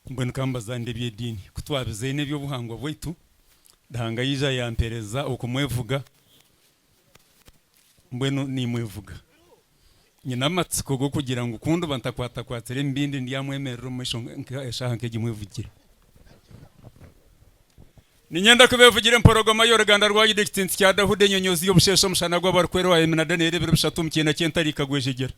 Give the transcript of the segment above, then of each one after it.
Mbwenu ka mbazaanire eby'ediini. Ku twabizaine eby'obuhangwa bwaitu, Ruhanga yaija yampereza okumwevuga, mbwenu nimwevuga. Nyine amatsiko g'okugira ngu ku ndiba ntakwatakwatire omu bindi ndyamwemerera omu maisho eshaaha nk'egi mwevugire. Niinyenda kubeevugira empologoma y'oruganda rwa Yuda, ekitsintsi kya Daudi, enyonyoozi y'obusheeshe, omushana gw'abarikwera, owaayemi na Danieli ebiro bishatu omu kiina ky'entare ikagwejegyera.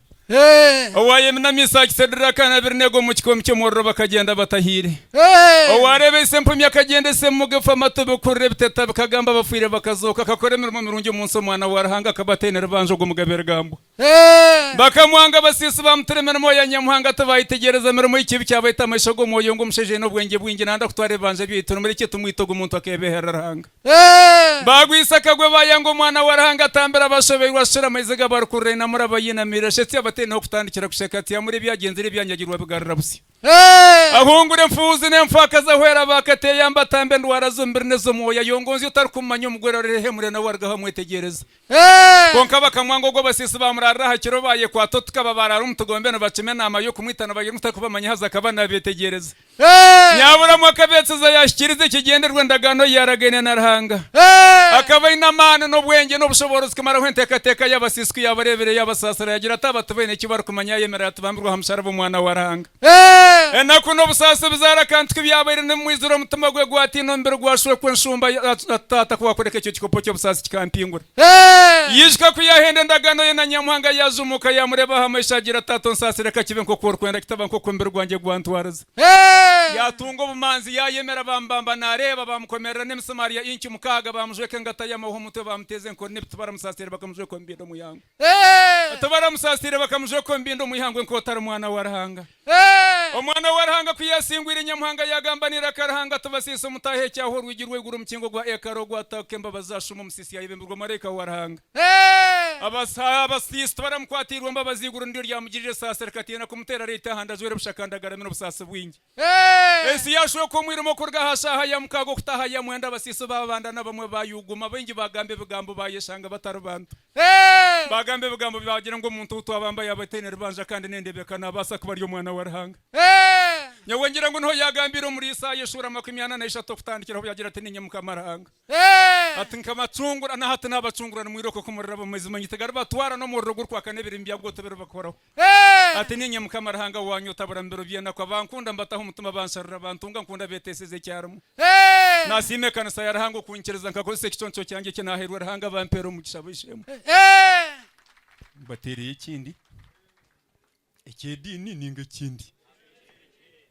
Owaayemi na Misaaki, Seduraaka na Abedeneego omu kikoomi ky'omuriro bakagyenda batahiire. Owaareebeise empumi akagyendesa ebimuga, ebifu amatu bikuhurira, ebiteta bikagamba, abafiire bakazooka, akakora emirimo mirungi omu nsi, Omwana wa Ruhanga akaba ataine rubanja ogwo Mugabe Rugambwa. Bakamwanga abasiisi baamutura emirimo ya Nyamuhanga tibaayetegyereza mirimo y'ekibi kyabaita amaisho g'omwoyo ngu omushaija aine obwengye bwingi nanda kutwara ebibanja byaitu nimurekye tumwite ogu muntu akeebeherera Ruhanga. Baagwisa akagwe baayanga omwana wa Ruhanga atambire abashobeirwe ashukire amaizi g'abarikurira ainamure abayinamiire ashetsye abataine h'okutandikira kusheka ati amure ebyagenzire ebyanyagirwe abigarura busya. Ahungure enfuuzi n'enfaakazi ahwere abaakateeyamba atambe endwara z'omubiri n'ez'omwoyo ayongonzye otarikumumanya omugore arihemure nawe arugaho amwetegyereza. Kwonka bakamwanga ogwo abasiisi baamuraarira aha kiro baayekwata otukaba baaraara omu tugombe nibacuma enaama y'okumwita nibagira ngu tarikubamanya haza akaba naabeetegyereza. Nyaburamu akabeetsiza yaahikiiriza ekigyendererwa endagaano ei yaaragaine na Ruhanga. Akaba aine amaani n'obwengye n'obushoboorozi kumaraho enteekateeka y'abasiisi ku yaabareebire yaabasaasira yaagira ati, Aba tibaine eki barikumanya yaayemerera ati, Bambirwe aha musharaba Omwana wa Ruhanga. Enaku n'obusaasi bizaara akantu ku byabaire nibimwizira omutima gwe gwatiina omubiri gwashwekwa enshumba ati, Taata ku waakureka ekyo kikopo ky'obusaasi kikampingura. Yaijuka ku yaahenda endagaano ye na Nyamuhanga yaajumuuka yaamureeba aha maisho agira ati, Taata onsaasire ka kibe nk'oku orikwenda kitaba nk'oku omubiri gwangye gwantwariza. Yaatunga obumanzi yaayemera baamubamba naareeba, baamukomerera n'emisimaari ya inci mukaaga, baamujweka engata y'amahwa omutwe, baamuteeza enkoni n'ebiti baramusaasiire bakamujweka omu mbinda omu ihangwe. Tibaramusaasiire bakamujweka omu mbinda omu ihangwe nk'otari mwana wa Ruhanga. Omwana wa Ruhanga ku yaasingwire Nyamuhanga yaagamba n'eiraka Ruhanga ati, Basiisi mutaahe ekyaho orwigi rw'eiguru omukingo gwa ekaro ogwataakuka embabazi zaashuuma omusiisi yaayebemberwa maraika wa Ruhanga. Abasiisi tibaramukwatiirwe mbabazi eiguru niryo ryamugirira esaasi rikatiina kumuteera riiti aha nda ajwaire busha kandi agarami n'obusaasi bwingi. Ensi yaashwekwa omwirima okuruga aha shaaha ya mukaaga okuta aha ya mwenda abasiisi baabanda n'abamwe baayuguma baingi baagamba ebigambo baayeshanga batari bantu. Baagamba ebigambo baagira ngu omuntu ou twabamba yaaba ataine rubanja kandi n'endeebeka naabaasa kuba ari omwana wa Ruhanga. Nyowe ngira ngu niho yaagambiire omuri Isaaya eshuura 43 okutandikiraho yaagira ati, Niinye Mukama Ruhanga. Ati, Nkabacungura, na hati naabacungura nimwirooko kumurira omu maizi maingi tigaribatwara, n'omuriro ogurikwaka n'ebirimi byagwo tibiribakoraho. Ati, Niinye Mukama Ruhanga waanyu otabura mu biro by'enaku. Abankunda mbataho omutima, bansharura, bantunga, nkunda beeteeseza ekyarimo. Naasiima ekanisa ya Ruhanga okunyikiriza nkakozesa ekiconco kyangye eki naahairwe Ruhanga bampeere omugisha b'eishe-emwe. Mbateereyo ekindi eky'ediini nainga ekindi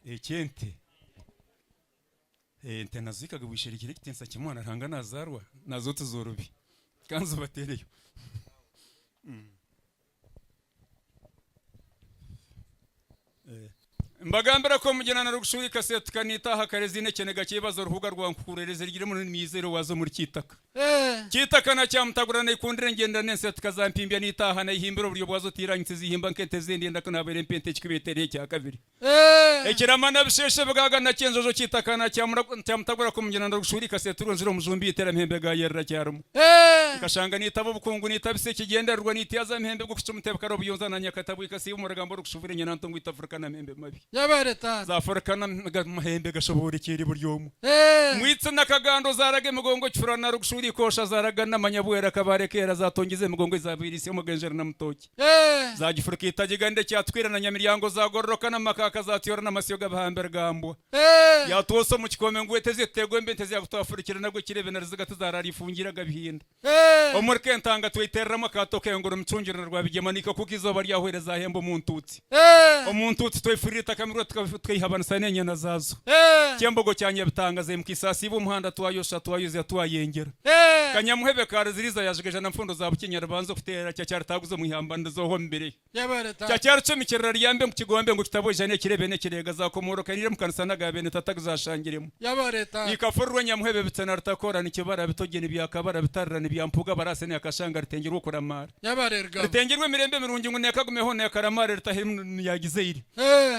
eky'ente. Ente nazo zikagabwa eisherekere ekitiinisa kimwe na Ruhanga nazaarwa nazo tizoorobi. Ka nzibateereyo. Mbagambira ku omugyena na Rugushuri ikaseetuka niitaaha kare ziine ekiniga ky'eibazo Ruhuga rwa Nkuhurereza erigire muno nimyizere waaza omuri Kiitaka. Kiitaka na Kyamutagura naikundira engyendera n'enseetuka za Mpimbya niitaaha naihimbira oburyo bwazo tiiranyitse zihimba nk'ente zindi endaku naabaire mpa ente ekikuba eteriho ekyakabiri. Ekirama na Bisheeshe bigaaga na Kyenjojo Kiitaka na Kyamutagura ku omugyena na Rugushuri ikaseeturwa enjura omujumbi eitera amahembe gaayerera kyarimu. Nkashanga niitaba obukungu niitabisa ekigyendererwa niityaza amahembe g'okucwa omutebekara obuyonza na Nyakatabwa ikasiiba omu rugambo rw'okushubura enyena nto ngu itafurukana amahembe mabi. Zafurukana amahembe gashoborekyere buri omwe. Mwitsi na Kagando zaaraga emigongo Kifura na Rugushuri ikoosha zaaraga na Manyabwera Kabare keera zatongiza emigongo ezabaire isya Omugenjera na Mutoki. Zagifuruka itagiga ndekyatwira na Nyamiryango zagororoka na Makaka zatyora na masyo gabihambire gambwa. Yatwosa omu kikome ngu ente zetutegwa embi ente zyakutwafurukire nagwo ekirebe na ruziga tizarara ifungiire agabihinda. Omuri Kentanga tweitereramu akaato kenguru Micungire na Rwabigyema naika kuka izooba ryahwere zahemba omu ntuutsi. Omu ntuutsi twefurira itaka mirwe tukaihabanisa n'enyana zaazo. Kyembogo kya Nyabitanga zaimuka isaasi iba omuhanda twayosha twayozya twayengyera. Kanyamuhebe ka Ruziriza yajugeja na nfundo za Bukinya ribanza okuteera kyakyaritaguza omu ihamba nirizohwa omu birehe. Kyakyaricumikirira ryambe ngu kigombe ngu kitaboija n'ekirebe n'ekireega zakomoroka nire mukanisa n'aga beene tata guzashangiremu. Ikafurirwa Nyamuhebe bitsina ritakora nikibara bitogye nibyakabara bitarira nibyampuuga barase neyakashanga ritengyerwe okuramaara. Ritengyerwe emirembe mirungi ngu nekagumeho nekaramare ritahemu yagizeire.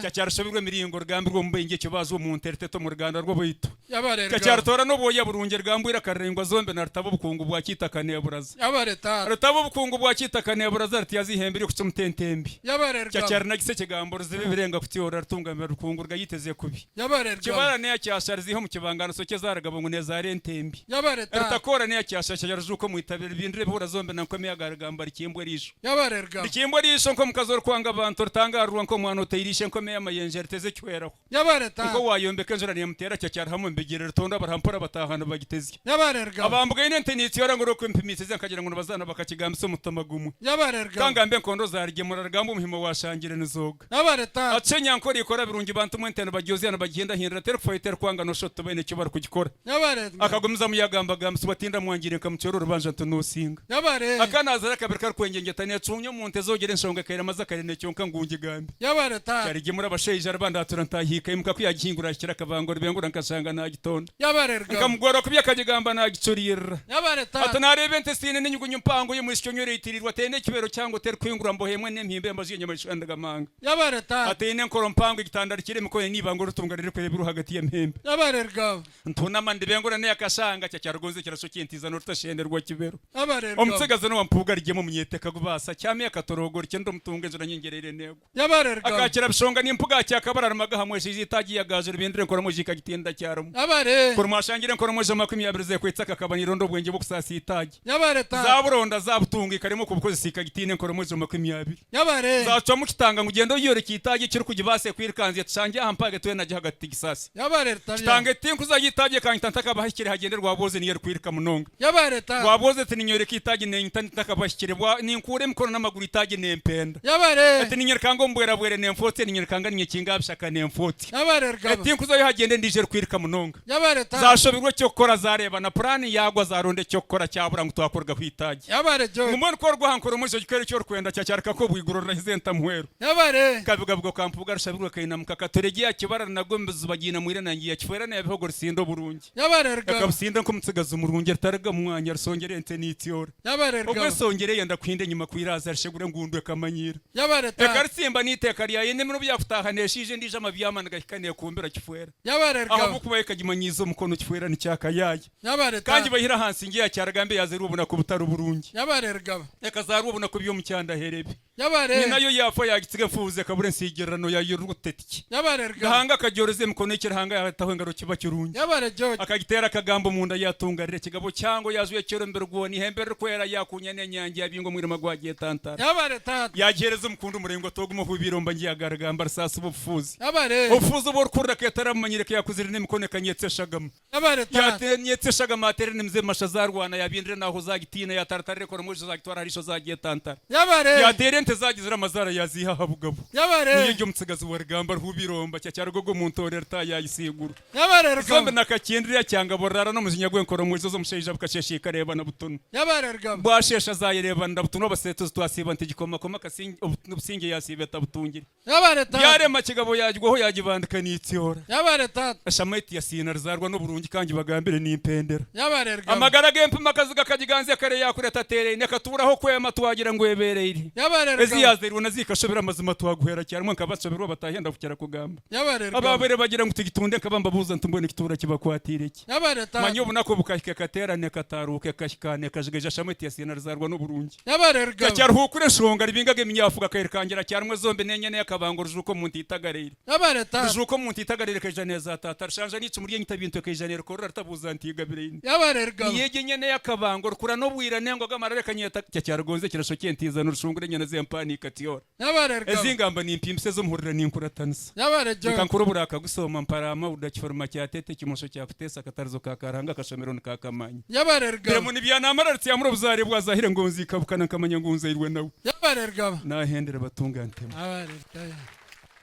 Kyakyari. Rushobi rw'emiringo rugambirwe omu baingi ekibaazi omu nte riteta omu ruganda rw'obaitu. Yabare Rugaba. Kakyaritoora n'obwoya burungi rugambwa eiraka riraingwa zombi na Rutaba obukungu bwa Kiitaka neeburaza. Yabare taata. Rutaba obukungu bwa Kiitaka neeburaza riti haza eihembe ry'okucumita ente mbi. Yabare Rugaba. Kyakyarinagisa ekigambo ruziba ebirenga kutyora rutungamira rukungu rugayiteze kubi. Yabare Rugaba. Kibara neeyakyasha riziiha omu kibanganiso kye zaarugaba ngu neezaara ente mbi. Yabare taata. Rutakoora neeyakyasha kyajya rujuuka omu itabi ribindira ebihura zombi na nkome yagarigamba rikimbwa eriisho. Yabare Rugaba. Rikimbwa eriisho nk'omukazi orikwanga abantu, ritangarirwa nk'omwana otaire ishe enkome y'amayenje riteze ekihweraho. Yabare taata. Nk'owaayombeka enjura neemuteera kyakyari hamwe omu bigyere, ritonda abariha mpora bataaha nibagitezya. Yabare Rugaba. Abambugaine ente niitsyora ngu rw'okwempimiisiza nkagira ngu nibazaana bakakigambisa omutima gumwe. Yabare Rugaba. Kangambe enkondo zaarigyemura rugamba omuhima waashangire nizooga. Yabare taata. Atsya enyankore ikora birungi bantu mwe ente nibagyozya nibagihindahindura terikufayo terikwanga noshusha oti tibaine eki barikugikora. Yabare Rugaba. Akagumizamu yaagambagambisibwa tindamwangiire nkamucwera orubanja nti noosinga. Yabare. Akanaazire akabiri karikwengyengyeta neecuunya omu nte zoogira enshonga ekairamaza kare nekyonka ngu ngigambe. Yabare taata. Kyarigyemura abashaija ariba ndaatura ntaahiika imuka ku yaagihingura ahikire akabango rubengura nkashanga naagitonda. Yabare Rugaba. Nkamugorora kubi akagigamba naagicuriirira. Yabare Ati taata. naareeba ente zitaine n'enyugunyu mpango y'omwishiki onywire eitiriirwe ataine ekibero kihango terikuhingura mboho emwe n'empimbi embaju y'enyamaishwa ndigamanga. Yabare taata. Ataine enkoro mpango egitandarikire emikono n'eibango ritunga ririkureeberwa ahagati y'emihembe. Yabare Rugaba. Ntunama ndibengura n'eyakashanga kyakyarigonza ekiraso ky'entiizano ritashenderwa kibero. Yabare Rugaba. Omutsigazi n'owa mpuuga arigyema omunyeteka gubaasa kyamya akatorogo rikyenda omutunga enjura nyingyereire neegwa. Yabare Rugaba. Akaakira bishonga n'empuga akyakabara arumaga hamwe eshiija itaagi yagaaju ribindira enkora mwejo ikagitinda kyarimu. Yabare. Kuri mwashangire enkora mwejo 20 zekwitsa akakaba nironda obwengye bw'okusaasa itaagi. Yabare taata. Zaburonda zabutunga ikaremwa okubukozesa ikagitina enkora mwejo 20. Yabare. Zacwamu kitanga ngu gyenda oyoreke itaagi ekirikugibaasa ekwirukanzya tushangye aha mpaga twena gye ahagati tigisaase. Yabare Rutabya. Kitanga eti nkuza y'itaagi ekanyita ntakabahikire hagyende Rwabwozi niyo erikwirika munonga. Yabare taata. Rwabwozi ati ninyoreka itaagi nenyita ntakabahikire bwa ninkuura emikono n'amaguru itaagi nempenda. Yabare. Ati ninyirikanga omu bwerabwere nenfotsya ninyirikanga ninyekinga aha bishaka nenfotsya. Yabare Rugaba. Eti nkuzayo hagyende endiijo erikwirika munonga. Yabare taata. Zashoberwa eky'okukora zareeba na puraani yaagwa zaronda eky'okukora kyabura ngu twakurugaho itaagi. Yabare Ngu George. mbwenu ku orugwa aha nkora omwishiki ogikore eki orikwenda kyakyarika k'obwiguru orirahize entamuhweru. Yabare. Kabigabigo ka Mpuuga Rushabirwe kainamuka Katuregi yakibara rinagwa omu biziba Giinamwire na Ngiya Kifwera n'ebihogo Rusinda oburungi. Yabare Rugaba. Akabusinda nk'omutsigazi murungi Ritariga mu mwanya Rusongyera ente niitsyora. Yabare Obwo Rugaba. esongyera eyenda kuhinda enyima kwiraaza Rishegura engundu ekamanyiira. Yabare taata. Ekaritsimba n'eiteeka ryayo Enimi n'obu yaakutaaha neeshaija endiijo amabyama nigahika neekumbira Kifwera. Yabare Rugaba. Ahabw'okuba yo ekagimanyiiza omukono Kifwera nikyakayaaya. Yabare Kandi taata. baihire ahansi Ngiya Kyaragambe yaazairwe obunaku butari burungi. Yabare Rugaba. Ekazaarwa obunaku by'omukyanda Herebi. Yabare. Nyina yo yaafa yaagitsiga enfuuzi ekabura ensiigirano yaayururwa otutetiki. Yabare Rugaba. Ruhanga akagyoreza emikono eki Ruhanga yaataho engaro kiba kirungi. Yabare George. Akagiteera akagambo omunda yaatungarira ekigabo kihango yaajwekyera omubiri gwona eihembe ririkwera yaakuunya n'enyanja yaabinga omwirima gwagyetantara. Yabare taata. Yaagiheereza omukundu muraingwa tooguma ohubiire omba ngiye agaragamba risaasi obufuuzi. Yabare. Obufuuzi obu orikuhurira keetara bumanyire keyakuzire n'emikono ekanyetsa eshagama. Yabare taata. Yanyetsa eshagama ateera enimi ze masha zaarwana yabindira enaaho zaagitiina yaataratarira ekora omwejo zaagitwara aha riisho zaagyetantara. Yabare. Yaateera ente zaagizire amazaara yaaziiha aha bugabo. Yabare. Niyo egyo omutsigazi wa Rugamba Ruhubiiromba Kyakyarugogo omu ntoore Rutaayaayisigurwa. Yabare Rugaba. Zombi na Kakindira Kyangabo Rurara n'omujinya gw'enkora omwejo z'omushaija bukasheesha ikareebana butunu. Yabare Rugaba. Bwasheesha zaayereebanira butunu abaseetuzi twasiiba nti gikomakoma Obusingye yaasiiba etabutungire. Yabare taata. Byarema kigabo yaagigwaho yaagibandika niitsyora. Yabare taata. Eshamaiti yasiina rizaarwa n'oburungi ka ngibagambire nimpendera. Yabare rugaba. Amagara g'empima akaziga kagiganzya kare yaakura etateeraine ekatuuraho kwema twagira ngu ebeereire. Yabare Ezi rugaba. yaazairwe nazo ikashobera amazima twaguhwera kyarumwe nkabashobirwa abatahenda kukira kugamba. Yabare rugaba. Abaabaire bagira ngu tugitunde nkaba mbabuuza nti mbwenu ekituura kibakwatiire ki? Yabare taata. Manya obunaku bukahika ekateerana ekataaruuka ekahikaana ekajigaija Shamweti yasiina rizaarwa n'oburungi. Yabare Rugaba. Kakyaruhuukura enshonga ribingaga eminyafu gakairikangira kyarumwe zombi n'enyana y'akabango rijuuka omuntu itagaraire. Yabare taata. Rijuuka omuntu itagaraire ekaija neeza taata rishanja n'icumu ry'enyita bintu ekaija neerikorora ritabuuza nti igabiraine. Yabare Rugaba. Niyo egyo enyana y'akabango rikura n'obwira n'engo g'amarara ekanyeta Kyakyarugonza ekirasho ky'entiizano rishungura enyana z'empaana ikatyora. Yabare Rugaba. Ezi ngamba nimpimbisa ez'omuhurira ninkuratanisa. Yabare George. Nka nkuru oburakagusooma mparaama obuda kiforoma kya tete ekimosho kya kuteesa akatarizo ka Karuhanga akashomero nikaakamanya. Yabare Rugaba. Biremu nibyanamara rutsyamura obuzaare bwazahire ngonzi ikabukana nkamanya ngu nzairwe nawe. Yabare Rugaba. Nahendera batunga ntema. Yabare Rutaya.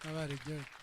Yabare George.